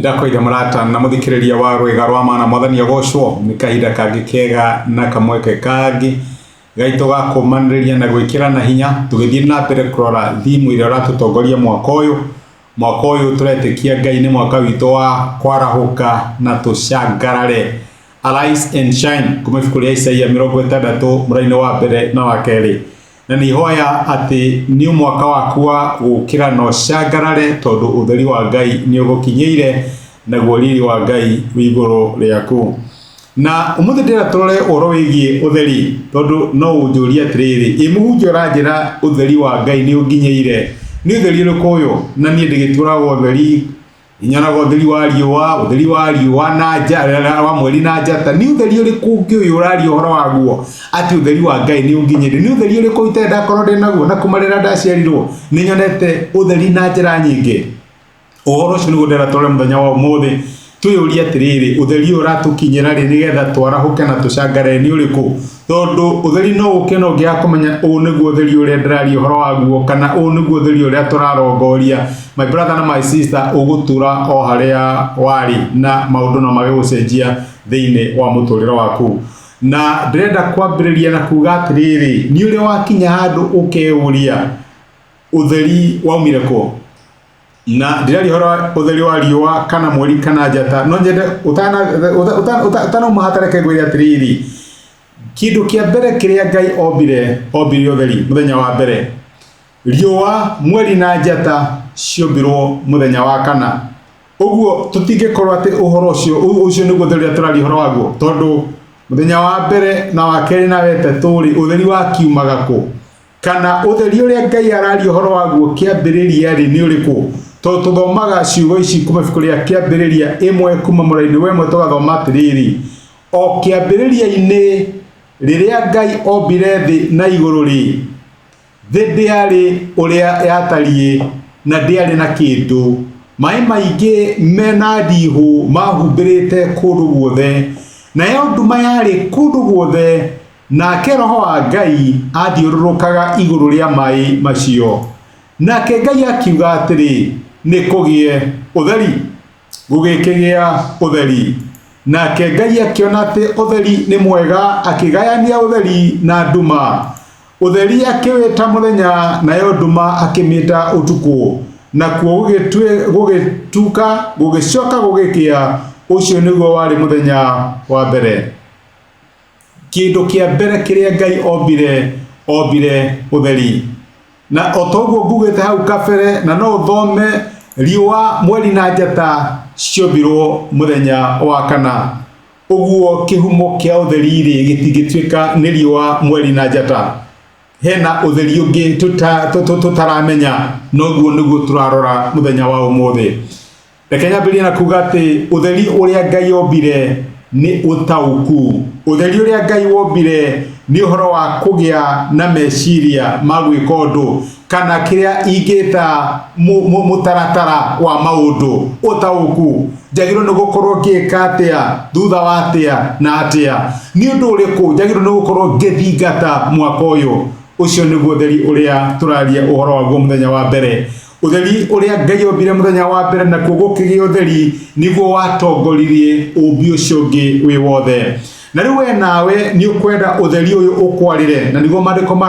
Ndakwĩire mũrata na mũthikĩrĩria wa rwĩga rwa mana mwathani agocwo nĩ kahinda kangĩ kega na kamweke kangĩ gaitũ ga kũmanĩrĩria na gwĩkĩrana hinya tũgĩthiĩ na mbere kũrora thimu ĩrĩa ũratũtongoria mwaka ũyũ. Mwaka ũyũ tũretĩkia Ngai nĩ mwaka witũ wa kwarahũka na tũcangarare. Arise and shine kuma ibuku rĩa Isaia 60 mũraini wa mbere na wa kerĩ. Na nĩ ihoya atĩ nĩ mwaka waku wa gũkĩra na ũcangarare tondũ ũtheri wa Ngai nĩ ũgũkinyĩire naguo riri wa Ngai wĩ igũrũ rĩaku. Na ũmũthĩ ndĩrenda tũrore ũhoro wĩgiĩ ũtheri tondũ no ũnjũrie atĩrĩrĩ, ĩ mũhunjia ũranjĩra ũtheri wa Ngai nĩ ũnginyĩire, nĩ ũtheri ũrĩkũ ũyũ? Na niĩ ndĩgĩtũraga ũtheri nyonaga ũtheri wa riũa, ũtheri wa riũa na nja, wa mweri na njata. Nĩ ũtheri ũrĩkũ ũngĩ ũyũ ũraria ũhoro waguo atĩ ũtheri wa Ngai nĩ ũnginyĩire? Nĩ ũtheri ũrĩkũ itarĩ ndakorwo ndĩ naguo? Na kuma rĩrĩa ndaciarirwo nĩ nyonete ũtheri na njĩra nyingĩ. Ũhoro ũcio nĩguo ndĩrenda tũrore mũthenya wa ũmũthĩ, twĩyũrie atĩrĩrĩ, ũtheri ũyũ ũratũkinyĩra rĩ nĩgetha twarahũke na tũcangarare nĩ ũrĩkũ? Tondũ ũtheri no ũke no ũngĩaga kũmenya ũũ nĩguo ũtheri ũrĩa ndĩraria ũhoro waguo kana ũũ nĩguo ũtheri ũrĩa tũrarongoria, my brother na my sister, ũgũtũra o harĩa warĩ na maũndũ no mage gũcenjia thĩinĩ wa mũtũrĩre waku. Na ndĩrenda kwambĩrĩria na kuga atĩrĩrĩ, nĩ ũrĩ wakinya handũ ũkeyũria ũtheri waumire kũ? Na ndĩraria ũhoro wa ũtheri wa riũa kana mweri kana njata, no nyende ũtanauma hatareke ngwĩre atĩrĩrĩ, kĩndũ kĩa mbere kĩrĩa Ngai ombire, ombire ũtheri mũthenya wa mbere. Riũa, mweri na njata ciombirwo mũthenya wa kana. Ũguo tũtingĩkorwo atĩ ũhoro ũcio, ũcio nĩguo ũtheri ũrĩa tũraria ũhoro waguo, tondũ mũthenya wa mbere na wa kerĩ na wa ĩtatũ rĩ, ũtheri wakiumaga kũ? Kana ũtheri ũrĩa Ngai araria ũhoro waguo kĩambĩrĩria rĩ nĩ ũrĩkũ? Tondũ tũthomaga ciugo ici kuma ibuku rĩa kĩambĩrĩria ĩmwe kuma mũraini wa ĩmwe tũgathoma atĩrĩrĩ, o kĩambĩrĩria-inĩ rĩrĩa Ngai ombire thĩ na igũrũ rĩ, thĩ ndĩarĩ ũrĩa yatariĩ na ndĩarĩ na kĩndũ. Maĩ maingĩ mena ndihũ mahumbĩrĩte kũndũ guothe, nayo nduma yarĩ kũndũ guothe. Nake Roho wa Ngai aathiũrũrũkaga igũrũ rĩa maĩ macio. Nake Ngai akiuga atĩrĩ, Nĩ kũgĩe ũtheri. Gũgĩkĩgĩa ũtheri. Nake Ngai akĩona atĩ ũtheri nĩ mwega, akĩgayania ũtheri na nduma. Ũtheri akĩwĩta mũthenya, nayo nduma akĩmĩta ũtukũ. Nakuo gũgĩtuka, gũgĩcoka gũgĩkĩa, ũcio nĩguo warĩ mũthenya wa mbere. Kĩndũ kĩa mbere kĩrĩa Ngai ombire, ombire ũtheri. Na o ta ũguo ngugĩte hau kabere, na no ũthome riũa, mweri na njata ciombirwo mũthenya wa kana. Ũguo kĩhumo kĩa ũtheri-rĩ gĩtingĩtuĩka nĩ riũa, mweri na njata. Hena ũtheri ũngĩ tũtaramenya, noguo nĩguo tũrarora mũthenya wa ũmũthĩ. Reke nyambĩrĩrie na kuga atĩ ũtheri ũrĩa Ngai ombire nĩ ũtaũku. Ũtheri ũrĩa Ngai wombire nĩ ũhoro wa kũgĩa na meciria ma gwĩka ũndũ kana kĩrĩa ingĩta mũtaratara wa maũndũ. Ũtaũku, njagĩrĩirwo nĩ gũkorwo ngĩka atĩa, thutha wa atĩa na atĩa. Nĩ ũndũ ũrĩkũ njagĩrĩirwo nĩ gũkorwo ngĩthingata mwaka ũyũ. Ũcio nĩguo ũtheri ũrĩa tũraria ũhoro waguo mũthenya wa mbere. Ũtheri ũrĩa Ngai ombire mũthenya wa mbere nakuo gũkĩgĩa ũtheri nĩguo watongoririe ũmbi ũcio ũngĩ wĩ wothe. Na rĩu we nawe nĩ ũkwenda ũtheri ũyũ ũkwarĩre, na nĩguo maandĩko ma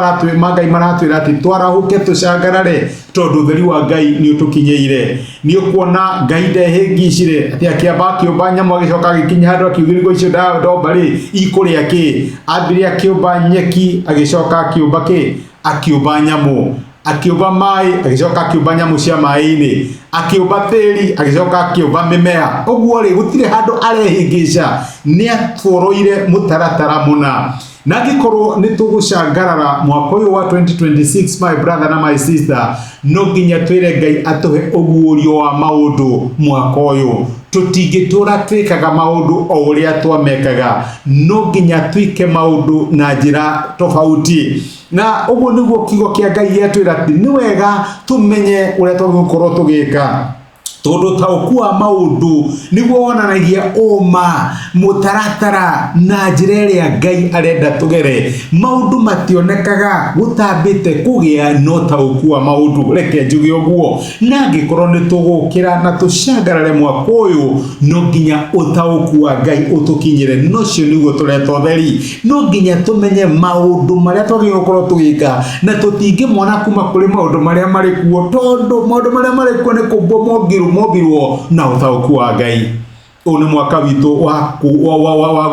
Ngai maratwĩra atĩ twarahũke tũcangarare tondũ ũtheri wa Ngai nĩ ũtũkinyĩire. Nĩ ũkuona Ngai ndehĩngicire atĩ akĩamba akĩũmba nyamũ agĩcoka agĩkinya handũ akiugĩrĩria icio ndomba rĩ ikũrĩa kĩ. Ambire akĩũmba nyeki agĩcoka akĩũmba kĩ? Akĩũmba nyamũ. Akĩũmba maĩ, agĩcoka akĩũmba nyamũ cia maĩ-inĩ, akĩũmba tĩri, agĩcoka akĩũmba mĩmera. Ũguo rĩ, gũtirĩ handũ arehĩngĩca, nĩ atworoire mũtaratara mũna. Na angĩkorwo nĩ tũgũcangarara mwaka ũyũ wa 2026 my brother na my sister, no nginya twĩre Ngai atũhe ũguũrio wa maũndũ mwaka ũyũ. Tũtingĩtũra twĩkaga maũndũ o ũrĩa twamekaga, no nginya twĩke maũndũ na njĩra tofauti. Na ũguo nĩguo kiugo kĩa Ngai gĩatwĩra atĩ nĩ wega tũmenye ũrĩa twagĩrĩirwo gũkorwo tũgĩka. Tondũ ũtaũku wa maũndũ nĩguo wonanagia ũma, mũtaratara na njĩra ĩrĩa Ngai arenda tũgere. Maũndũ mationekaga gũtambĩte kũgĩa na ũtaũku wa maũndũ, reke njuge ũguo. Na angĩkorwo nĩ tũgũkĩra na tũcangarare mwaka ũyũ, no nginya ũtaũku wa Ngai ũtũkinyĩre, na ũcio nĩguo tũreta ũtheri. No nginya tũmenye maũndũ marĩa twagĩrĩirwo gũkorwo tũgĩka, na tũtingĩmona kuma kũrĩ maũndũ marĩa marĩ kuo, tondũ maũndũ marĩa marĩ kuo nĩ kũmbwo mombirwo na ũtaũku wa Ngai. Ũyũ nĩ mwaka witũ wa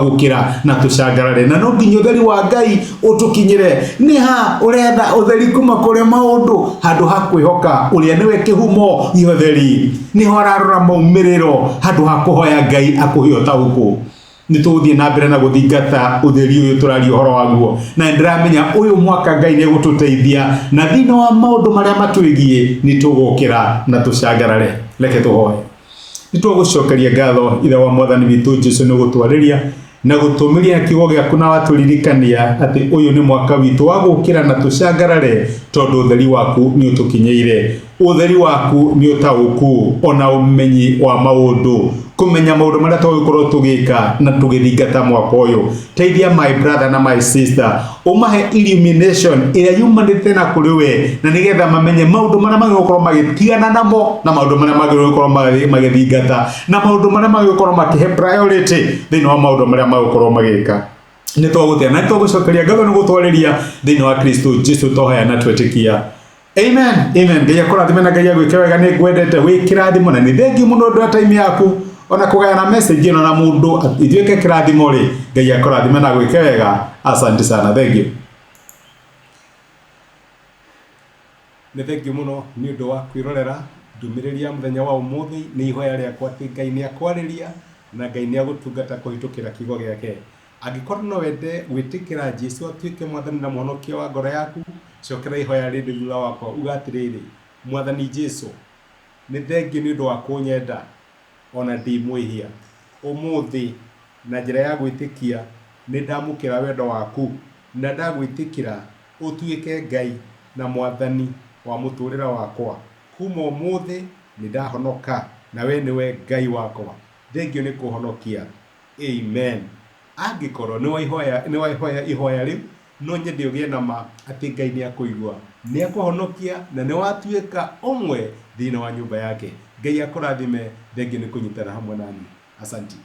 gũkĩra na tũcangarare, na no nginya ũtheri wa Ngai ũtũkinyĩre. Nĩ ha ũretha ũtheri kuma kũrĩ maũndũ handũ ha kwĩhoka ũrĩa nĩwe kĩhumo gĩa ũtheri? Nĩho ararora maumĩrĩro handũ ha kũhoya Ngai akũhe ũtaũku. Nĩ tũgũthiĩ na mbere na gũthingata ũtheri ũyũ tũraria ũhoro waguo, na nĩ ndĩramenya ũyũ mwaka Ngai nĩ egũtũteithia, na thĩinĩ wa maũndũ marĩa matwĩgiĩ nĩ tũgũkĩra na tũcangarare. Reke tũhoe. Nĩ twagũcokeria ngatho Ithe wa Mwathani witũ Jesu nĩ gũtwarĩria na gũtũmĩria kiugo gĩaku, na watũririkania atĩ ũyũ nĩ mwaka witũ wa gũkĩra na tũcangarare, tondũ ũtheri waku nĩ ũtũkinyĩire. Ũtheri waku nĩ ũtaũku ona ũmenyi wa maũndũ, kũmenya maũndũ marĩa twagĩkorwo tũgĩka na tũgĩthingata mwaka ũyũ. Teithia my brother na my sister, ũmahe illumination ĩrĩa yumanĩte na kũrĩ we, na nĩgetha mamenye maũndũ marĩa magĩrĩirwo gũkorwo magĩtigana namo, na maũndũ marĩa magĩrĩirwo gũkorwo magĩthingata, na maũndũ marĩa magĩrĩirwo gũkorwo makĩhe priority thĩinĩ wa maũndũ marĩa magũkorwo magĩka. Nĩ twagũtĩa na nĩ twagũcokeria ngatho nĩ gũtwarĩria thĩinĩ wa Kristo Jesu twahoya na twetĩkia. Amen. Amen. Ngai akũrathime na Ngai agwĩke wega. Nĩ ngwendete, wĩ kĩrathimo, na nĩ thengiũ mũno ũndũ wa time yaku ona kũgayana message ĩno na mũndũ ituĩke kĩrathimo rĩ. Ngai akũrathime na agwĩke wega. Asante sana, thank you. Nĩ thengiũ mũno nĩ ũndũ wa kwĩrorera ndũmĩrĩri ya mũthenya wa ũmũthĩ. Nĩ ihoya rĩakwa atĩ Ngai nĩ akwarĩria na Ngai nĩ agũtungata kũhĩtũkĩra kiugo gĩake. Angĩkorwo no wende gwĩtĩkĩra Jesu atuĩke Mwathani na Mũhonokia wa ngoro yaku, cokera ihoya rĩrĩ thutha wakwa, uga atĩrĩrĩ, Mwathani Jesu, nĩ thengiũ nĩ ũndũ wa kũnyenda o na ndĩ mwĩhia. Ũmũthĩ, na njĩra ya gwĩtĩkia, nĩ ndamũkĩra wendo waku na ndagwĩtĩkĩra ũtuĩke Ngai na Mwathani wa mũtũũrĩre wakwa. Kuma ũmũthĩ, nĩ ndahonoka na wee nĩwe Ngai wakwa. Thengiũ nĩ kũhonokia. Amen. Angĩkorwo nĩ waihoya ihoya rĩu, no nyende ũgĩe na ma atĩ Ngai nĩ akũigua, nĩ akũhonokia na nĩ watuĩka ũmwe thĩinĩ wa nyũmba yake. Ngai akũrathime, thengiũ nĩ kũnyitana hamwe naniĩ. Asanti.